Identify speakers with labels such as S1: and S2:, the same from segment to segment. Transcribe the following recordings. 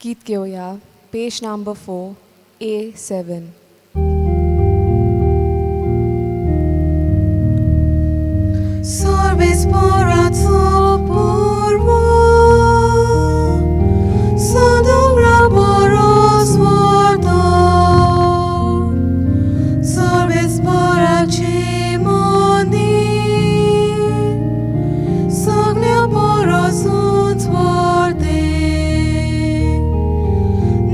S1: गीत घेवया पेज number 4 A7.
S2: Sorbis porato porvo, Sodom boros vordo, Sorbis porace moni, Soglia boros unt vorde,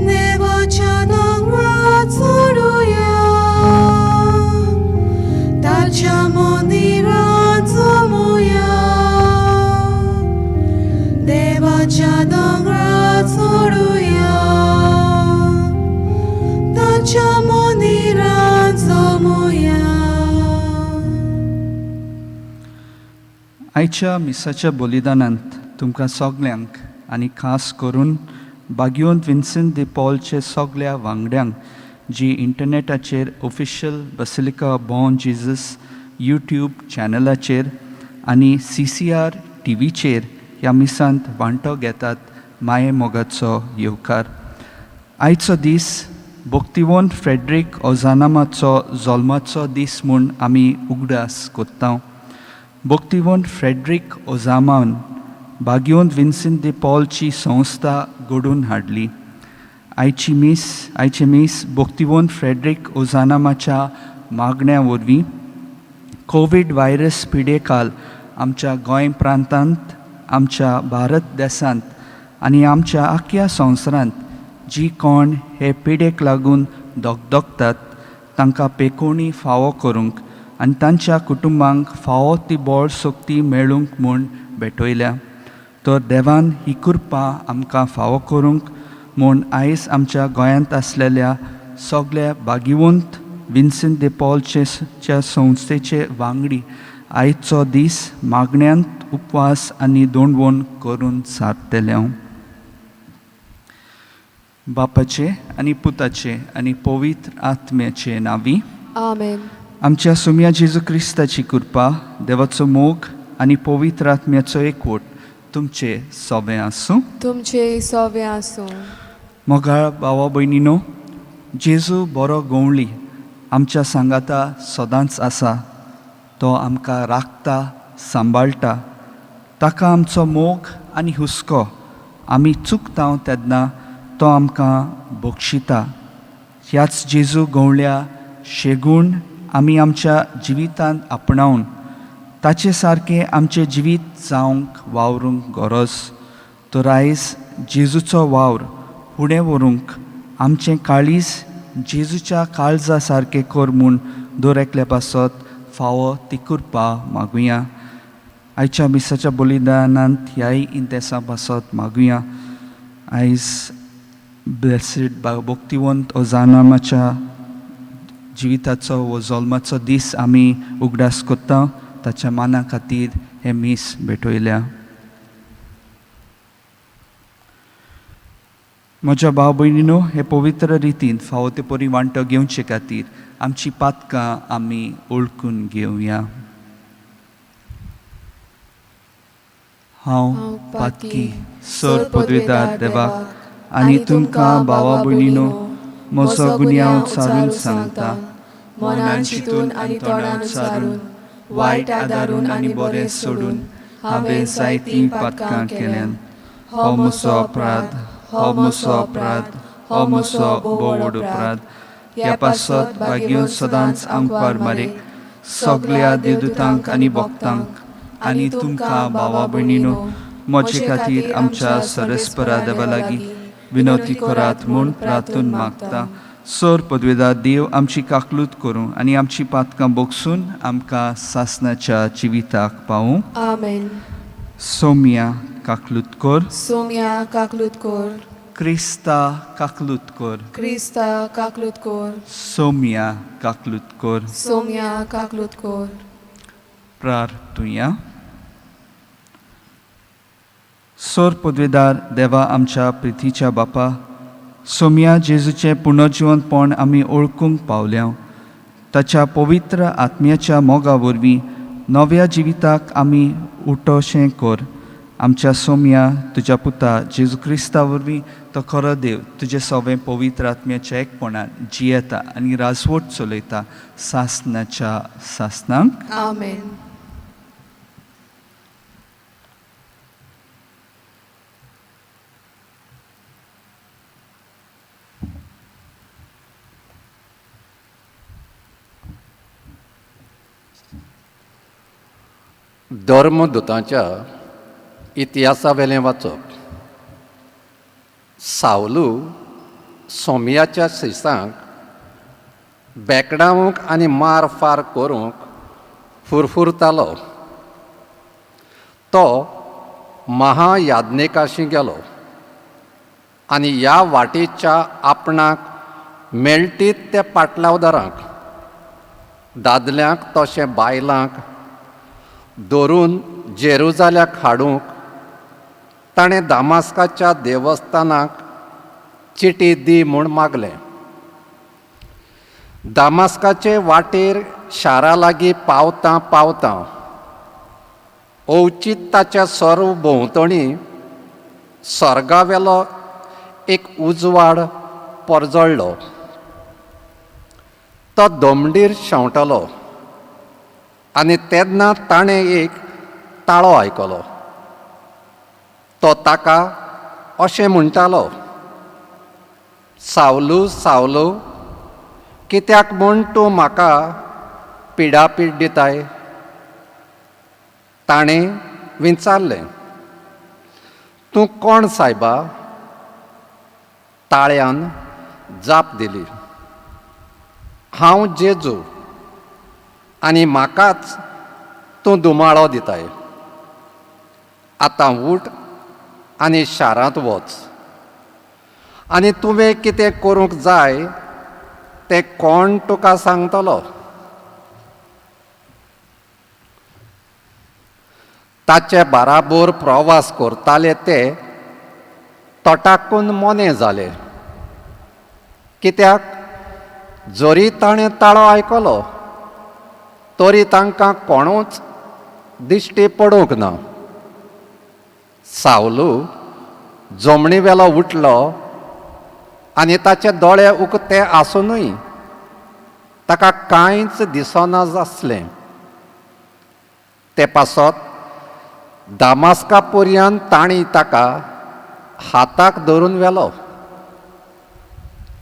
S2: Devaच्या दोंगरार चडुया, ताच्या मंदिरांत जमुया. देवाच्या दोंगरार चडुया, ताच्या मंदिरांत जमुया.
S3: आयच्या मिसाच्या बलिदानांत तुमकां सगल्यांक आनी खास करून बागियोंत विन्सेंट दे पॉलचे सगल्या वांगड्यांक जी इंटरनेटाचेर official Basilica Bom Jesus YouTube चॅनलाचेर आनी CCR टीव्हीचेर ह्या मिसांत वांटो घेतात माये मोगाचो येवकार. आयचो दीस भक्तिवंत फ्रेडरीक ओजानामाचो जल्माचो दीस म्हूण आमी उगडास कोत्ता. भक्तिवंत फ्रेडरीक ओजामान बागियोंत विन्सेंट दे पॉलची संस्था घडोवन हाडली. आयचें मीस भक्तिवंत फ्रेडरीक ओजानामाच्या मागण्या वरवीं कोवीड व्हायरस पिडेकाल आमच्या गोंय प्रांतांत, आमच्या भारत देशांत आनी आमच्या आख्या संवसारांत जी कोण हे पिडेक लागून दगदगतात तांकां पेकोवणी फावो करूंक आनी तांच्या कुटुंबांक फावो ती बळ शक्ती मेळूंक म्हूण भेटयल्या. तर देवान ही कृपा आमकां फावो करूंक म्हूण आयज आमच्या गोंयांत आसलेल्या सगल्या भागिवंत विन्सेंट दे पॉलचे च्या संस्थेचे वांगडी आयचो दीस मागण्यांत उपवास आनी दोंडवण करून सारतले. बापाचे आनी पुताचे आनी पवित्र आत्म्याचे नांवी.
S1: आमेन.
S3: आमच्या सोम्या जेजू क्रिस्ताची कृपा, देवाचो मोग आनी पवित्र आत्म्याचो एकवट तुमचे सोबें आसूं.
S1: तुमचे सोवे आसूं.
S3: मोगाळ भावा भयणीनो, जेजू बरो गवळी आमच्या सांगाता सदांच आसा. तो आमकां राखता, सांबाळटा. ताका आमचो मोग आनी हुस्को. आमी चुकता तेन्ना तो आमकां बक्षिता. ह्याच जेजू गवळ्या शेगूण आमी आमच्या जिवितांत आपणावन ताचे सारकें आमचें जिवीत जावंक वावरूंक गरज. तर आयज जेजूचो वावर फुडें व्हरूंक आमचें काळीज जेजूच्या काळजा सारकें कर म्हूण दर एकल्या पासत फावो ती कृपा मागुया. आयच्या मिसाच्या बलिदानांत ह्याय इंतेसा पासत मागुया. आयज ब्लेसीड भक्तिवंत ओजानामाच्या जिविताचो वो जल्माचो दीस आमी उगडास करता. ताच्या माना खातीर हें मीस भेटयल्या. म्हज्या भाव भयणीनो, हे पवित्र रितीन फावो ते परी वांटो घेवचे खातीर आमची पातकां आमी वळखून घेवया. हांव पातकी सर पदवेदार देवाक आनी तुमकां भावा भयणीनो म्हजो गुन्यांव सारून सांगता. मनान चिंतून आनी तोंडान सारून, वायट आदारून आनी बरें सोडून हांवें जायतीं पातकां केल्यान. हो म्हजो अपराध, हो म्हजो अपराध, हो म्हजो भोव अपराध. ह्या पासत भाग्योन सदांच आंकवार मारीक, सगल्या देवदूतांक आनी भक्तांक आनी तुमकां भावा भयणीनो म्हजे खातीर आमच्या सरस्परा देवा लागीं विनवती करात म्हूण प्रार्थून मागता. सर पदवेदार देव आमची काकलूत करूं आनी आमची पातकां बोगसून आमकां सासनाच्या जिविताक पावूं.
S1: आमेन.
S3: सोम्या काकलूत कर.
S1: सोम्या काकलूत कोर.
S3: क्रिस्ता काकलूत कर.
S1: क्रिस्ता काकलूत कोर.
S3: सोम्या काकलूत कर.
S1: सोम्या काकलूत कोर.
S3: प्रार्थुया. सोर पदवेदार देवा, आमच्या प्रितीच्या बापा, सोम्या जेजूचें पुनर्जिवंतपण आमी ओळखूंक पावल्या. ताच्या पवित्र आत्म्याच्या मोगा वरवीं नव्या जिविताक आमी उठोशें कर आमच्या सोम्या तुज्या पुता जेजू क्रिस्ता वरवीं तो खरो देव तुजें सवें पवित्र आत्म्याच्या एकपणान जियेता आनी राजवट चलयता सासनाच्या सासनांक.
S1: आमेन.
S4: धर्मदुतांच्या इतिहासावेलें वाचप. सावलू सोमयाच्या शिसांक बेकडावंक आनी मार फार करूंक फुरफुरतालो. तो महायाज्ञिकाशी गेलो आनी ह्या वाटेच्या आपणाक मेळटीत त्या पाटलावदारांक, दादल्यांक तशें बायलांक धरून जेरुजाल्याक हाडूंक ताणें दामास्काच्या देवस्थानाक चिटी दी म्हूण मागलें. दामास्काचे वाटेर शारा लागीं पावतां पावतां अवचीत ताच्या सर्व भोंवतणी सर्गावेलो एक उजवाड परजळ्ळो. तो दमडीर शेंवटलो आनी तेन्ना ताणें एक ताळो आयकलो. तो ताका अशें म्हणटालो, सावलू सावलू, कित्याक म्हूण तूं म्हाका पिडापीड दिताय? ताणें विचारलें, तूं कोण सायबा? ताळ्यान जाप दिली, हांव जेजू आनी म्हाकाच तूं दुमाळो दिताय. आतां उठ आनी शारांत वच आनी तुवें कितें करूंक जाय तें कोण तुका सांगतलो. ताचे बाराबोर प्रवास करताले ते तटाकून मोने जाले, कित्याक जरी ताणें ताळो आयकलो तरी तांकां कोणूच दिश्टी पडूंक ना. सावलू जमणी वेलो उठलो आनी ताचे दोळे उकते आसुनूय ताका कांयच दिसना आसलें. ते पासत दामास्का पर्यंत तांणी ताका हाताक धरून व्हेलो.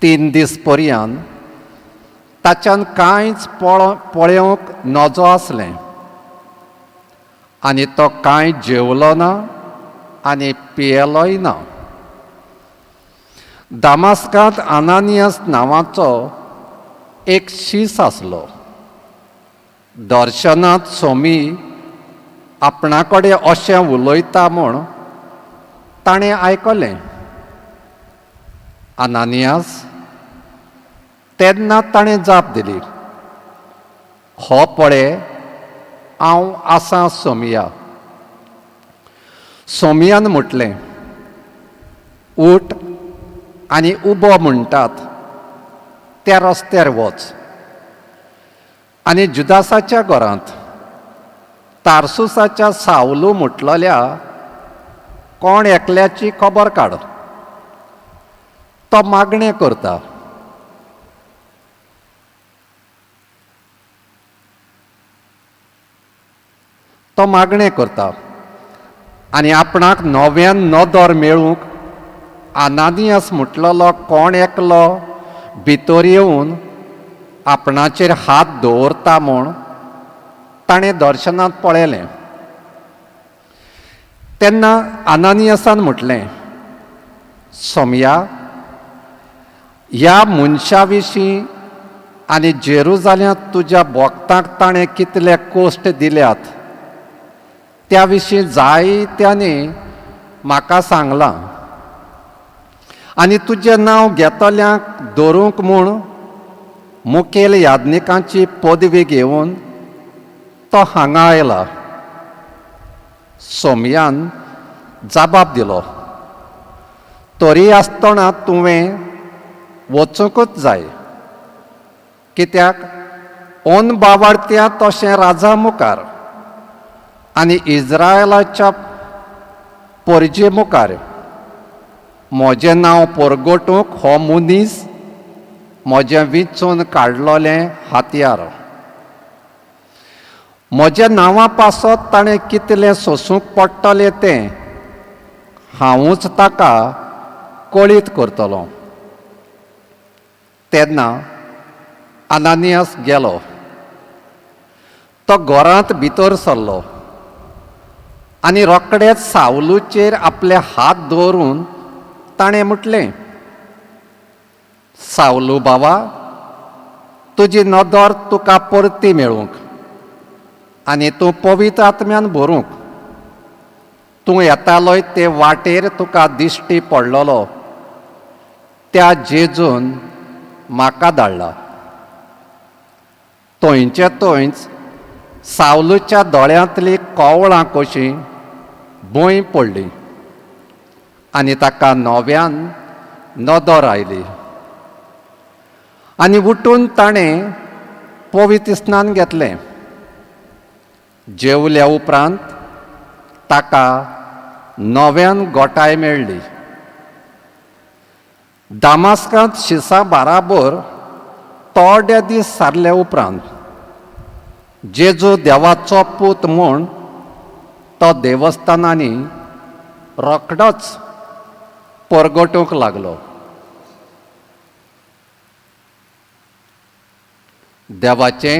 S4: 3 दीस पर्यंत ताच्यान कांयच पळोवंक नजो आसलें आनी तो कांय जेवलो ना आनी पियेलोय ना. दामास्कांत अनानियस नांवाचो एक शीस आसलो. दर्शनांत सोमी आपणा कडेन अशें उलयता म्हूण ताणें आयकलें. अनानियास, तेन्ना ताणें जाप दिली, हो पळे हांव आसां सोमिया. सोमियान म्हटलें, उठ आनी उबो म्हणटात त्या रस्त्यार वच आनी जुदासाच्या घरांत तारसुसाच्या सावलू म्हटलेल्या कोण एकल्याची खबर काड, तो मागणें करता. तो मागणें करता आनी आपणाक नव्यान नदर मेळूंक अनानियास म्हटलेलो कोण एकलो भितर येवन आपणाचेर हात दवरता म्हूण ताणें दर्शनांत पळयलें. तेन्ना अनानियासान म्हटलें, सोमया, ह्या मनशा विशीं आनी जेरुजाल्यांत तुज्या भक्तांक ताणें कितले कश्ट दिल्यात त्या विशीं जायत्यांनी म्हाका सांगलां आनी तुजें नांव घेतल्यांक धरूंक म्हूण मुखेल याज्ञिकांची पदवी घेवन तो हांगा आयला. सोमयान जबाब दिलो, तरी आसतना तुवें वचूंकच जाय, कित्याक ओन बावडत्या तशें राजा मुखार आनी इज्रायलाच्या परजे मुखार म्हजें नांव परगटूंक हो मनीस म्हजें विंचून काडलोलें हातयार. म्हज्या नांवा पासत ताणें कितलें सोसूंक पडटलें तें हांवूच ताका कळीत करतलो. तेन्ना अनानियास गेलो. तो घरांत भितर सरलो आनी रोखडेच सावलूचेर आपले हात दवरून ताणें म्हटलें, सावलू बाबा, तुजी नदर तुका परती मेळूंक आनी तूं पवित्र आत्म्यान भरूंक तूं येतालोय ते वाटेर तुका दिश्टी पडलेलो त्या जेजून म्हाका धाडला. थंयचे थंयच सावलूच्या दोळ्यांतली कोवळां कशीं भंय पडली आनी ताका नव्यान नदर आयली आनी उठून ताणें पवित्र स्नान घेतलें. जेवल्या उपरांत ताका नव्यान गोटाय मेळ्ळी. दामास्कांत शिसा बाराबर थोडे दीस सारले उपरांत जेजू देवाचो पूत म्हूण तो देवस्थानांनी रोखडोच परगटूंक लागलो. देवाचें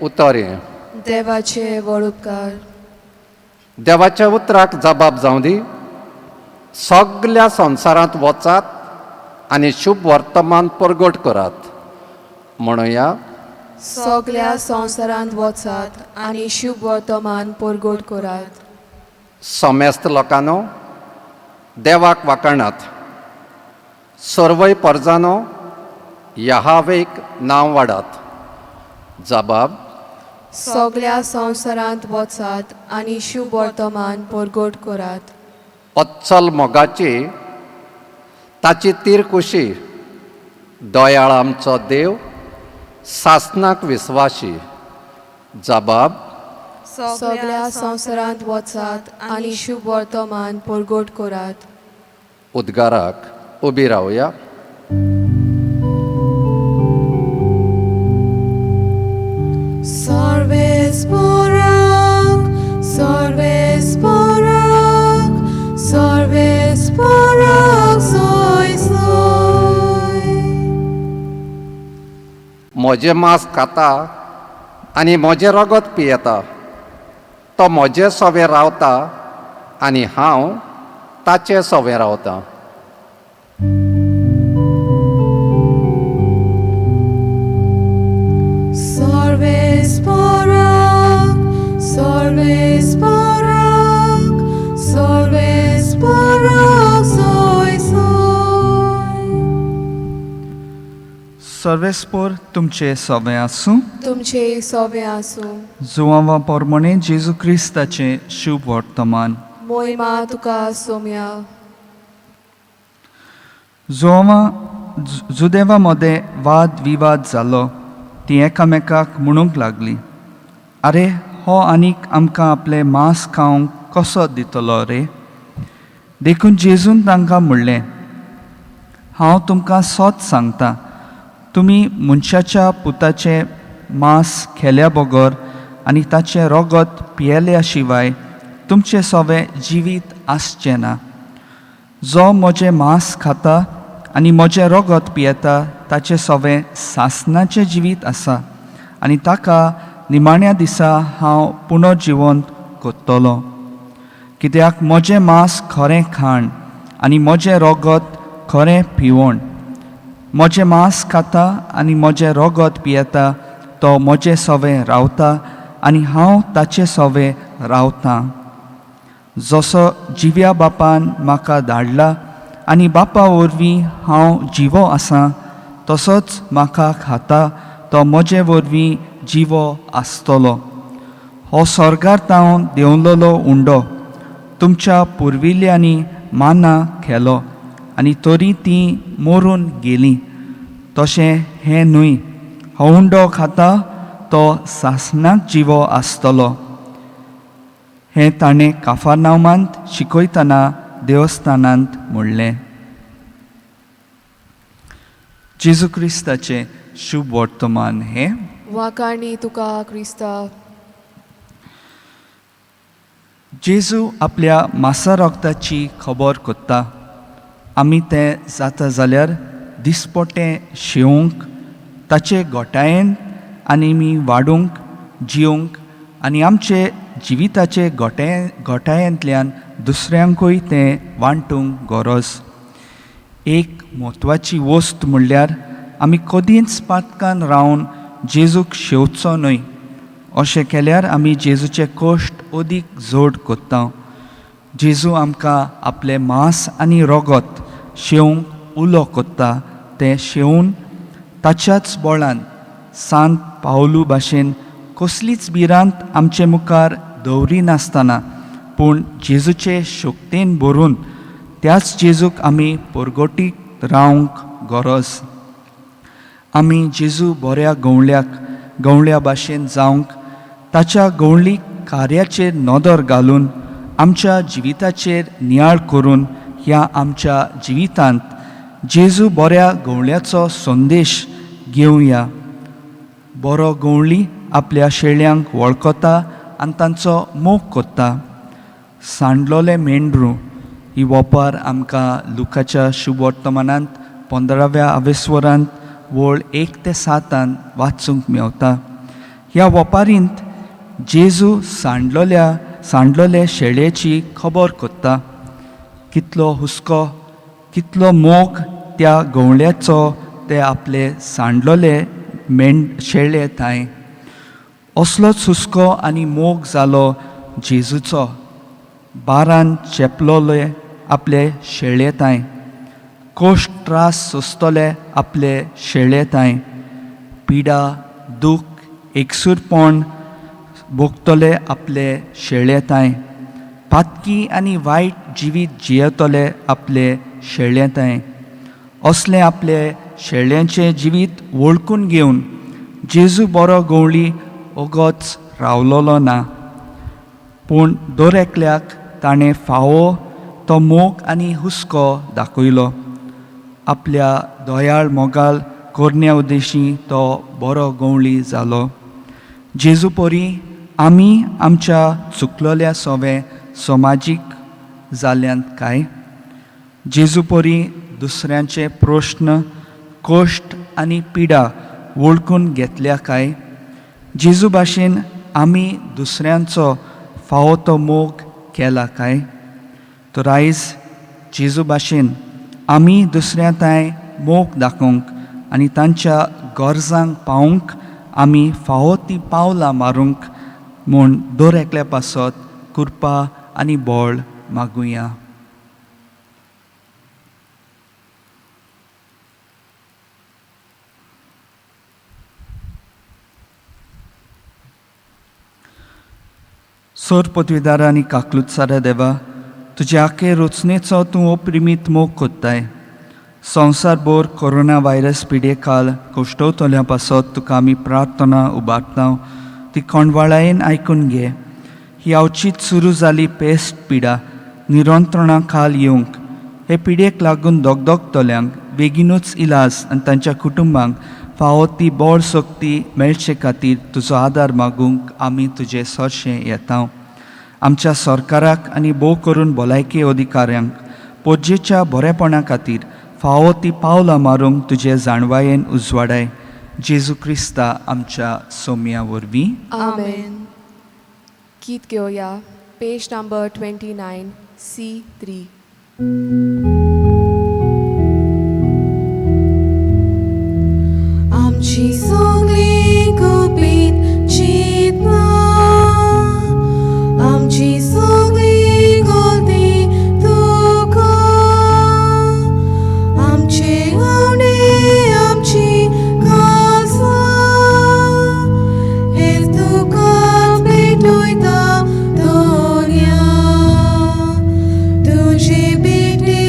S4: उतर हें.
S1: देवाचे व्हड उपकार.
S4: देवाच्या उतराक जबाब जावं दी. सगल्या संवसारांत वचात आनी शुभ वर्तमान परगट करात. म्हणुया,
S1: सगल्या संवसारांत वचात आनी शुभ वर्तमान परगट करात.
S4: समेस्त लोकांनो, देवाक वाखाणात. सर्वय परजानो, यहावेक नांव वाडात. जबाब,
S1: सगल्या संवसारांत वचात आनी शुभ वर्तमान परगट करात.
S4: अच्चल मोगाची ताची तीर कुशी, दयाळ आमचो देव, सासनाक विस्वाशी. जबाब,
S1: सगल्या संवसारांत वचात आनी शुभ वर्तमान परगट करात.
S4: उद्गाराक उबी रावया.
S2: सर्वेस्पोराक, सर्वेस्पोराक, सर्वेस्पोराक सोय सोय.
S4: म्हजें मांस खाता आनी म्हजें रगत पियेता तो म्हजे सवें रावता आनी हांव ताचे सवें रावता.
S2: सर्वेस्पोराक, सर्वेस्पोराक, सर्वेस्पोराक सोय सोय.
S3: सर्वेस्पोर तुमचे सवें आसूं.
S1: तुमचे सोबे आसूं.
S3: जुवांवा पोरमणे जेजू क्रिस्ताचें शुभ वर्तमान.
S1: मोहिमा तुका सोम्या.
S3: जुवांवा जुदेवा मदें वाद विवाद जालो. ती एकामेकाक म्हणूंक लागली, आरे हो आनीक आमकां आपलें मांस खावंक कसो दितलो रे? देखून जेजून तांकां म्हणलें, हांव तुमकां सत सांगता, तुमी मनशाच्या पुताचें मांस खेल्या बगर आनी ताचें रगत पियेल्या शिवाय तुमचें सवें जिवीत आसचें ना. जो म्हजें मांस खाता आनी म्हजें रगत पियेता ताचें सवें सासनाचें जिवीत आसा आनी ताका निमाण्या दिसा हांव पुनर्जिवंत करतलो. कित्याक म्हजें मांस खरें खाण आनी म्हजें रगत खरें पिवण. म्हजें मांस खाता आनी म्हजें रगत पियेता तो म्हजें सवें रावता आनी हांव ताचें सवें रावतां. जसो जिव्या बापान म्हाका धाडला आनी बापा वरवीं हांव जिवो आसा, तसोच म्हाका खाता तो म्हजे वरवीं जिवो आसतलो. हो स्वर्गार तावन देंवलेलो उंडो तुमच्या पुर्विल्ल्यांनी माना खेलो आनी तरी तीं मरून गेलीं. तशें हें न्हय, हो उंडो खाता तो सासणाक जिवो आसतलो. हें ताणें काफानामांत शिकयतना देवस्थानांत म्हणलें. जेजू क्रिस्ताचें शुभ वर्तमान हें.
S1: वाखाणी तुका क्रिस्ता.
S3: जेजू आपल्या मासा रोगताची खबर कोत्ता. आमी तें जाता जाल्यार दिसपटें शेवंक ताचे गोटायेन आनी आमी वाडूंक जिवंक आनी आमचे जिविताचे गोटायेंतल्यान दुसऱ्यांकूय तें वांटूंक गरज. एक म्हत्वाची वस्त म्हणल्यार आमी कदींच पातकान रावन जेजूक शेवचो न्हय. अशें केल्यार आमी जेजूचे कश्ट अदीक जोड कोत्ता. जेजू आमकां आपलें मांस आनी रोगत शेवंक उलो कोत्ता. तें शेवून ताच्याच बळान सांत पावलू भाशेन कसलीच भिरांत आमचे मुखार दवरिनासतना पूण जेजूचे शक्तेन भरून त्याच जेजूक आमी परगटीक रावंक गरज. आमी जेजू बऱ्या गवळ्याक गवळ्या भाशेन जावंक ताच्या गवळी कार्याचेर नदर घालून आमच्या जिविताचेर नियाळ करून ह्या आमच्या जिवितांत जेजू बऱ्या गवळ्याचो संदेश घेवया. बरो गवळी आपल्या शेळ्यांक वळखता आनी तांचो मोग कोत्ता. सांडलोले मेंढरू ही वोपार आमकां लुकाच्या शुभवर्तमानांत 15व्या आवेस्वरांत वळ 1 ते 7 वाचूंक मेवता. ह्या वोपारींत जेजू सांडलोले शेळयेची खबर कोत्ता. कितलो हुस्को कितलो मोग त्या गवळ्याचो ते आपले सांडलोले शेळये थांय. असलोच हुस्को आनी मोग जालो जेजूचो बारान चेपलोले आपले शेळये थांय, कश्ट त्रास सोंसतले आपले शेळये थांय, पिडा दूख एकसूरपण भोगतले आपले शेळये थांय, पातकी आनी वायट जिवीत जियेतले आपले शेळये थांय. असलें आपले शेळ्यांचें जिवीत वळखून घेवन जेजू बरो गवळी ओगोच रावलोलो ना, पूण दर एकल्याक ताणें फावो तो मोग आनी हुस्को दाखयलो. आपल्या दयाळ मोगाल करण्या उद्देशी तो बरो गवळी जालो. जेजू परी आमी आमच्या चुकलोल्या सोवे समाजीक जाल्यांत काय? जेजू परी दुसऱ्यांचे प्रश्न कश्ट आनी पिडा वळखून घेतल्या काय? जेजू भाशेन आमी दुसऱ्यांचो फावो तो मोग केला काय? तर आयज जेजू भाशेन आमी दुसऱ्यां थांय मोग दाखोवंक आनी तांच्या गरजांक पावूंक आमी फावो ती पावलां मारूंक म्हूण दर एकल्या पासत कृपा आनी बळ मागुया. सोर पदवीदारा आनी काकलुतसाऱ्या देवा, तुजे आखे रचनेचो तूं ओप्रिमीत मोग कोत्ताय. संवसारभर कोरोना व्हायरस पिडे काल कश्टवतल्या पासत तुका आमी प्रार्थना उबारता, ती कोंडवाळायेन आयकून घे. ही अवचीत सुरू जाली पेस्ट पिडा निरंत्रणा खाल येवंक हे पिडयेक लागून दगदगतल्यांक बेगीनूच इलाज आनी तांच्या कुटुंबांक फावो ती बळ शक्ती मेळचे खातीर तुजो आदार मागूंक आमी तुजे सरशें येता. आमच्या सरकाराक आनी भोव करून भलायकी अधिकाऱ्यांक पोरजेच्या बरेपणा खातीर फावो ती पावलां मारूंक तुजे जाणवायेन उजवाडाय. जेजू क्रिस्ता आमच्या सोम्या वरवीं.
S1: आमेन. गीत घेवया पेज नंबर 29 C3.
S2: आमची सगळी गुपीत चिंतना, आमची सगळी गलती तुका, आमचे आवडे आमची कासा, हेच तुका भेटयता दोन्या, तुझे भेटे.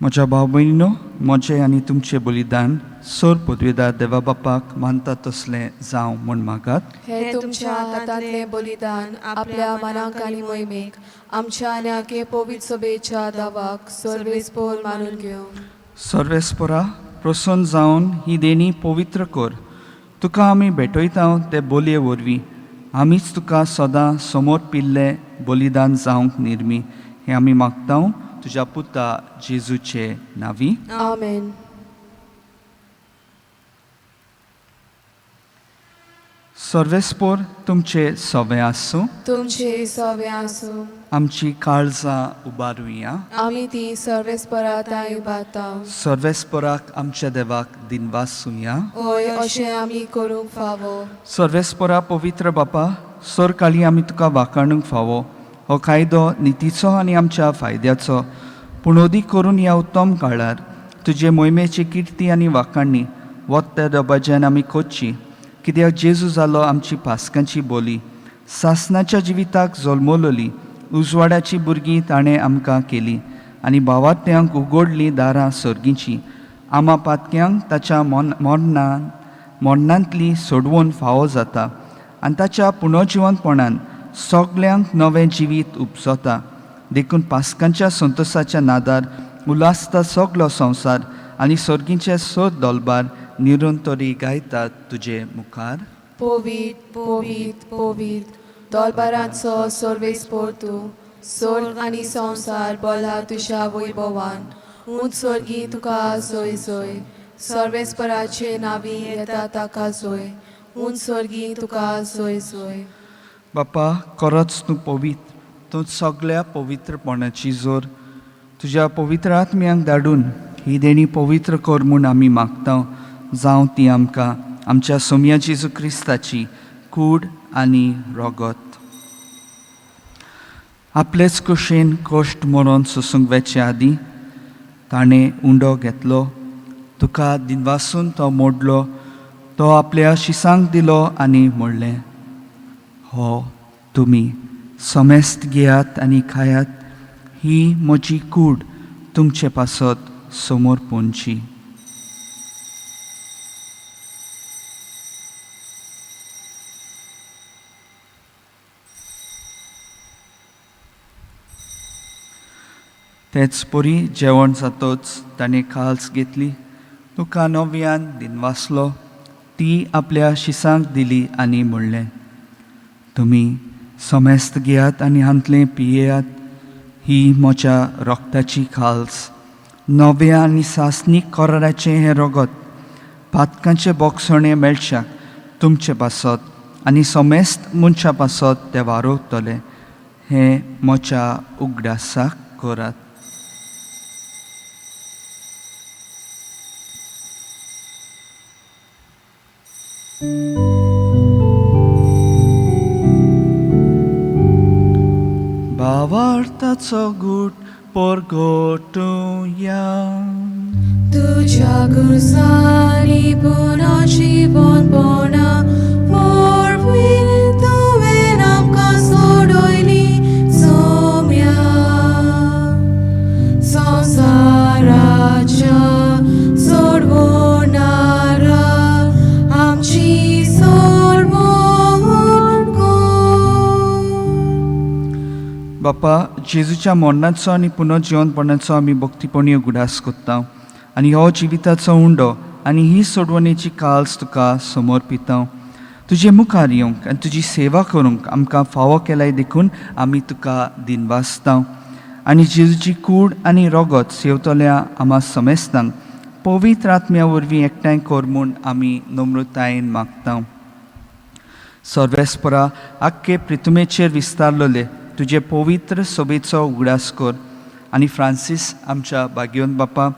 S3: म्हज्या भाव भयणीनो, म्हजें आनी तुमचें बलिदान सोर पदवेदार देवा बापाक मानता तसलें जावं म्हूण मागात.
S1: हे तुमच्या हातांतलें बलिदान आपल्या मनाक आनी मोहिमेक आमच्या आनी आखे पवित्र सभेच्या दावाक सर्वेस्पोर मानून घेवं.
S3: सर्वेस्पोरा, प्रसन्न जावन ही देणी पवित्र कर. तुका आमी भेटयता ते बोलये वरवीं आमीच तुका सदां समोर पिल्लें बलिदान जावंक निर्मी, हें आमी मागता तुज्या पुता जेजूचे नांवी.
S1: आमेन.
S3: सर्वेस्पोर तुमचे सवे आसूं.
S1: तुमचे सवे आसूं.
S3: आमची काळजां उबारुया.
S1: आमी ती सर्वेस्पराताय उबारता.
S3: सर्वेस्पोराक आमच्या देवाक दिनवासुया.
S1: हय, अशें आमी करूंक फावो.
S3: सर्वेस्पोरा, पवित्र बापा, सरकाळी आमी तुका वाखाणूंक फावो. हो कायदो नितीचो आनी आमच्या फायद्याचो, पूण अदीक करून ह्या उत्तम काळार तुजे मोहिमेची किर्ती आनी वाखाणणी वत्ते दबाज्यान आमी करची, कित्याक जेजू जालो आमची पास्कांची बोली, सासनाच्या जिविताक जल्मलोली उजवाडाची भुरगीं ताणें आमकां केली आनी भावात्यांक उगडलीं दारां सर्गींची. आमा पातक्यांक ताच्या मरणान मरणांतली सोडवून फावो जाता आनी ताच्या पुनर्जिवनपणान सगल्यांक नवें जिवीत उपजता. देखून पास्कांच्या संतोसाच्या नादार उल्हासता सगलो संवसार आनी सर्गींचे सोद दोलबार निरंतरी गायतात तुजे मुखार.
S1: पवित्र, पवित्र, पवित्र दोलबारांचो सर्वेस्पोर तूं, स्वर्ग आनी संवसार बोला तुज्या वैभवान. उंच स्वर्गी तुका जोय जोय. सर्वेस्पराचे नावी येता ताका जोय. उंच स्वर्गी तुका जोय जोय.
S3: बापा, खरोच तूं पवित्र, तूं सगल्या पवित्रपणाची जोर. तुज्या पवित्र आत्म्यांक धाडून ही देणी पवित्र कर म्हूण आमी मागता, जावं ती आमकां आमच्या सोमया जेजू क्रिस्ताची कूड आनी रगत. आपलेच कुशीन कश्ट मरोन सोसूंक वेचे आदीं ताणें उंडो घेतलो, तुका दिनवासून तो मोडलो, तो आपल्या शिसांक दिलो आनी म्हणलें, हो तुमी समेस्त घेयात आनी खायात, ही म्हजी कूड तुमचे पासत समोर पोंची. तेच परी जेवण जातच ताणें खाल्स घेतली, तुका नव्यान दिनवासलो, ती आपल्या शिसांक दिली आनी म्हणलें, तुमी समेस्त घेयात आनी हांतलें पियेयात, ही म्हज्या रक्ताची खाल्स, नव्या आनी सासणीक कराराचें हें रगत पातकांचें बोगसणें मेळच्याक तुमचे पासत आनी समेस्त मनशां पासत तें वारोवतलें, हें म्हज्या उगडासाक करात. भावार्थाचो गूट परगटुया.
S2: तुज्या गुरसानी पुनः जिवनपणा वरवीं तुवें आमकां सोडयली सोम्या. संवसाराच्या सोडवणारा आमची सोडवण कर.
S3: बापा, जेजूच्या मरणाचो आनी पुनर्जिवनपणाचो आमी भक्तीपणी उगडास करता आनी हो जिविताचो उंडो आनी ही सोडवणेची काल्स तुका समर्पिता. तुजे मुखार येवंक आनी तुजी सेवा करूंक आमकां फावो केलाय देखून आमी तुका दिनवासता आनी जेजूची कूड आनी रगत सेवतल्या आमा समेस्तांक पवित्र आत्म्या वरवीं एकठांय कर म्हूण आमी नम्रतायेन मागता. सर्वेस्परा, आख्खे प्रिथुमेचेर विस्तारलेले तुजे पवित्र सोबेचो उगडास कर आनी फ्रांसीस आमच्या भाग्यवंत बापा,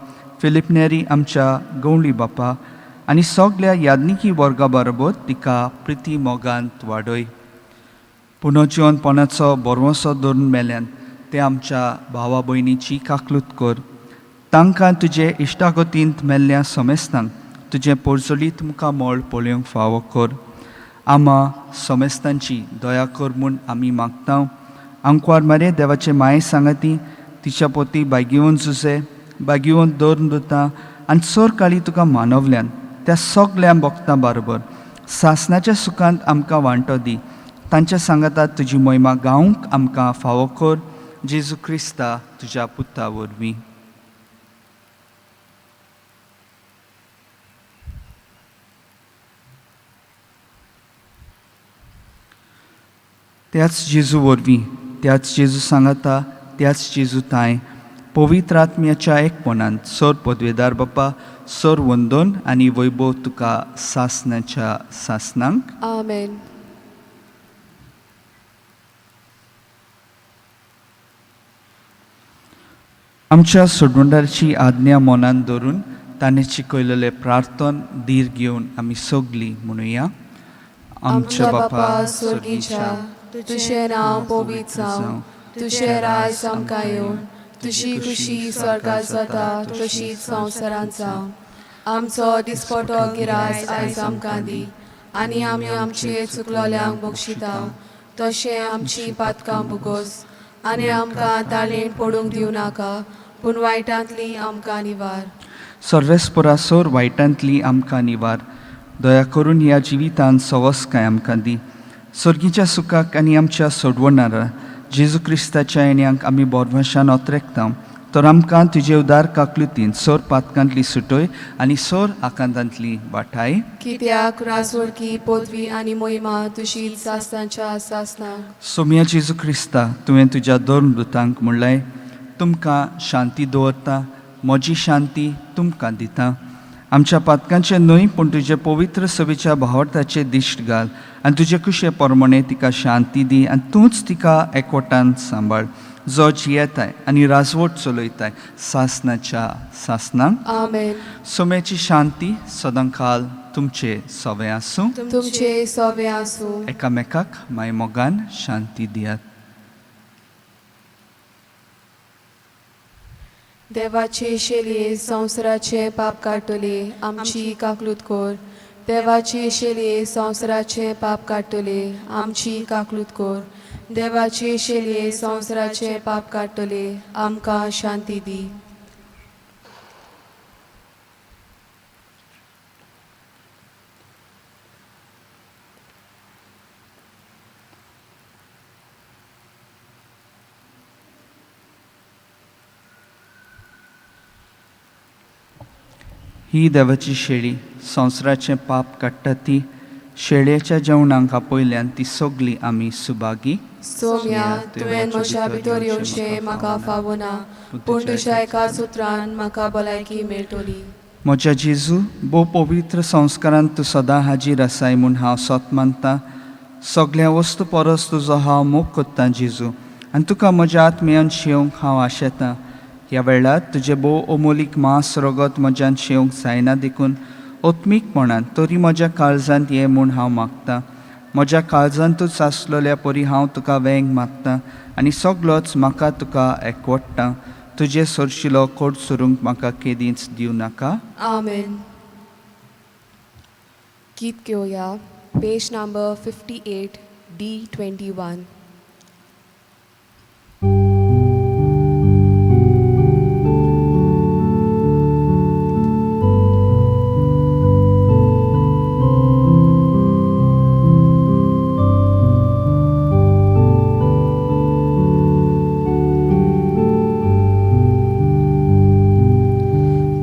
S3: फिलीप नेरी आमच्या गवळी बापा आनी सगल्या याज्ञिकी वर्गा बरोबर तिका प्रिती मोगांत वाडय. पुनर्जिवनपणाचो बरवसो धरून मेल्यान ते आमच्या भावा भयणीची काकलूत कर. तांकां तुजे इश्टागतींत मेल्ल्या समेस्तांक तुजें पोरजोलीत मुखामळ पळोवंक फावो कर. आमा समेस्तांची दया कर म्हूण आमी मागता. आंकवार मारे देवाचे माये सांगाती तिच्या पोती बायगिवन जुजे भाग्यवंत दवरून दिता आनी सोर काळी तुका मानवल्यान त्या सगल्या भक्तां बरोबर सासणाच्या सुखांत आमकां वांटो दी. तांच्या सांगातांत तुजी मोहिमा गावंक आमकां फावो कर, जेजू क्रिस्ता तुज्या पुता वरवीं. त्याच जेजू वरवीं, त्याच जेजू सांगाता, त्याच जेजू तांय पवित्र आत्म्याच्या एकपणान सोर पदवेदार बापा, सोर वंदन आनी वैभव तुका सासणाच्या सासणांक.
S1: आमेन.
S3: आमच्या सोडवणदाराची आज्ञा मनान धरून ताणें शिकयलेलें प्रार्थन धीर घेवन आमी सगलीं म्हणुया.
S1: आमच्या बापा स्वर्गीच्या, तुजें नांव पवित्र जावं, तुजें राज आमकां येवं, तुजी खुशी स्वर्गात जाता तशीच संवसारांत जावं. आमचो दिसपटो गिरास आयज आमकां दी आनी आमी आमचे चुकलोल्यांक बक्षिता तशें आमची पातकां भुगोस आनी आमकां ताळेण पडूंक दिवं नाका, पूण वायटांतली आमकां निवार.
S3: सर्वेस्परासोर वायटांतली आमकां निवार. दया करून ह्या जिवितांत सवसकाय आमकां दी. सर्गीच्या सुखाक आनी आमच्या सोडवणारा जेजू क्रिस्ताच्या येण्याक आमी बोरवाशान ओतरेकता. तर आमकां तुजे उदार काकलुतीन सोर पातकांतली सुटय आनी सोर आकांतांतली वाटाय.
S1: कित्याक रासवडकी पदवी आनी मोहिमा तुजी सासणाच्या सासणाक.
S3: सोम्या जेजू क्रिस्ता, तुवें तुज्या दोन दुतांक म्हणलें, तुमकां शांती दवरता, म्हजी शांती तुमकां दिता. आमच्या पातकांचें न्हय पूण तुजे पवित्र सभेच्या भावार्थाचें दिश्ट घाल आनी तुजे कुशे प्रमाणे तिका शांती दी आनी तूंच तिका एकवटान सांबाळ, जो जियेताय आनी राजवट चलयताय सासणाच्या सासणाक.
S1: आमेन.
S3: सोम्याची शांती सदांकाल तुमचे सवे आसूं.
S1: तुमचे सोवे आसूं.
S3: एकामेकाक माय मोगान शांती दियात.
S1: देवाचे शेलये संवसाराचे पाप काडटले, आमची काकलूत कर. देवाचे शेलये संवसाराचे पाप काडटले, आमची काकलूत कर. देवाचे शेलये संवसाराचे पाप काडटले, आमकां शांती दी.
S3: ही देवाची शेळी संवसाराचें पाप काडटा ती शेळयेच्या जेवणाक आपयल्यान ती सगली आमी सुभागी.
S1: सोम्या, तुवें म्हज्या भितर येवचें म्हाका फावना, पूण तुज्या एका सुत्रान म्हाका भलायकी मेळटली.
S3: म्हज्या जेजू, भोव पवित्र संस्कारान तूं सदां हाजीर आसाय म्हूण हांव सत मानता. सगल्या वस्तू परस तुजो हांव मोग कोत्तां जेजू, आनी तुका म्हज्या आत्म्यान शेवंक हांव आशेतां. ह्या वेळार तुजें भोव अमोलीक मांस रगत म्हज्यान शेवंक जायना देखून आत्मीकपणान तरी म्हज्या काळजांत ये म्हूण हांव मागतां. म्हज्या काळजांतूच आसलेल्या परी हांव तुका वेंग मागतां आनी सगलोच म्हाका तुका एकवडटा. तुजें सरशिलो कोट सरूंक म्हाका केदींच दिवं नाका.
S1: आमेन. गीत घेवया, पेज नंबर 58 D21.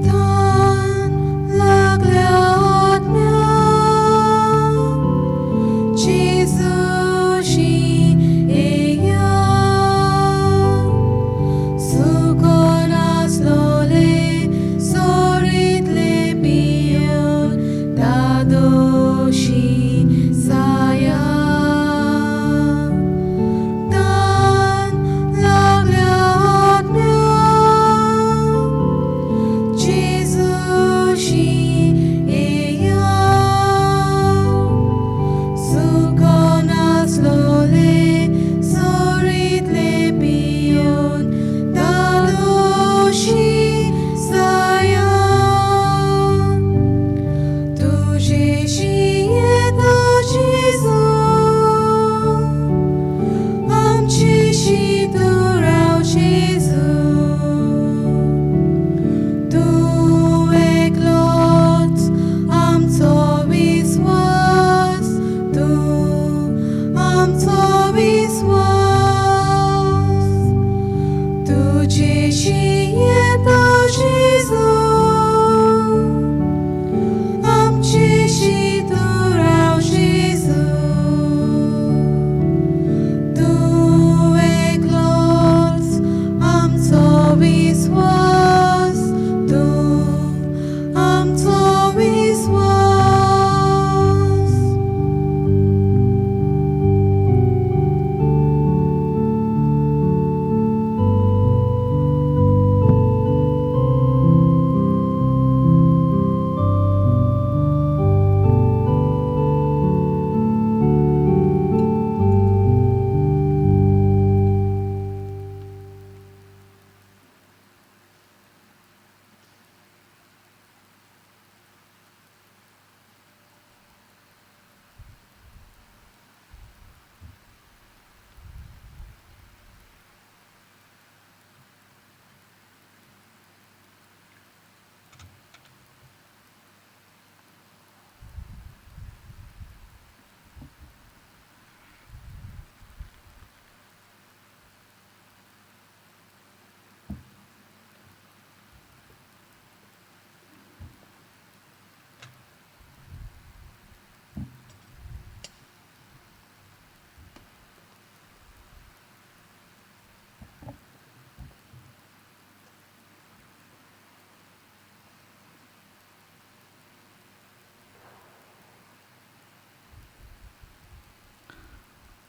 S2: तान लागल्या आत्म्याक जेजूशी.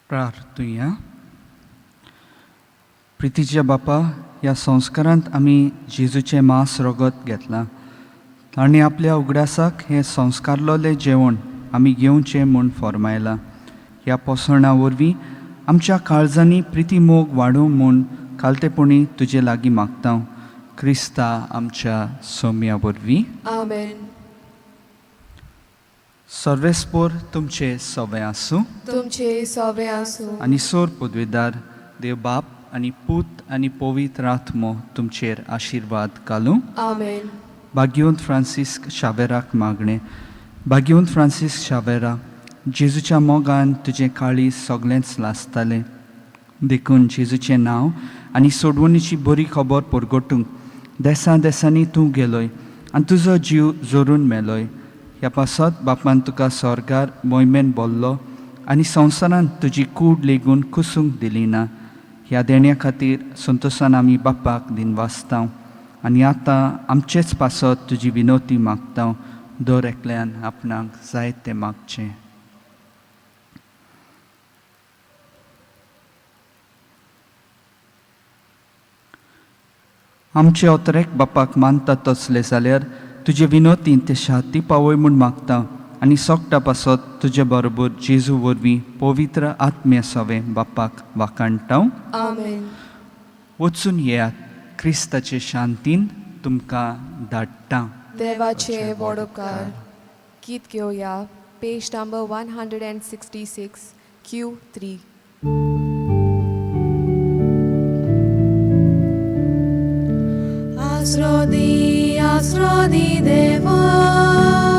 S3: प्रार्थुया. प्रितीच्या बापा, ह्या संस्कारांत आमी जेजूचें मांस रगत घेतलां. ताणें आपल्या उगडासाक हें संस्कारलोलें जेवण आमी घेवचें म्हूण फॉर्मायलां. ह्या पोसवणा वरवीं आमच्या काळजांनी प्रिती मोग वाडोवं म्हूण खालतेपणी तुजे लागीं मागता, क्रिस्ता आमच्या सोम्या वरवीं.
S1: आमेन.
S3: सर्वेस्पोर तुमचे सवे आसूं.
S1: तुमचे सोबे आसूं.
S3: आनी सोर पदवेदार देव बाप आनी पूत आनी पवित्र आत्मो तुमचेर आशिर्वाद घालूं.
S1: आमेन.
S3: भाग्यवंत फ्रांसिस्क शावेराक मागणें. भाग्यवंत फ्रांसिस्क शावेरा, जेजूच्या मोगान तुजें काळीज सगळेंच लासतालें, देखून जेजूचें नांव आनी सोडवणीची बरी खबर परगटूंक देसां देसांनी तूं गेलोय आनी तुजो जीव जोरून मेलोय. ह्या पासत बापान तुका स्वर्गार मोहिमेन बोल्लो आनी संवसारांत तुजी कूड लेगून कुसूंक दिली ना. ह्या देण्या खातीर संतोसान आमी बापाक दिनवासता आनी आतां आमचेच पासत तुजी विनवती मागता. दर एकल्यान आपणाक जाय तें मागचें. आमचे अतरेक बापाक मानता तसले जाल्यार तुजे विनोतीन ते शांती पावय म्हूण मागता आनी सोकटा पासत तुजे बरोबर जेजू वरवीं पवित्र आत्म्या सवें बापाक वाखाणटा.
S1: आमेन.
S3: वचून येयात, क्रिस्ताचे शांतीन तुमकां धाडटा.
S1: देवाचे व्हड उपकार. गीत घेवया, पेज नंबर 166, Q3.
S2: आसरो दी, आसरो दी देवा.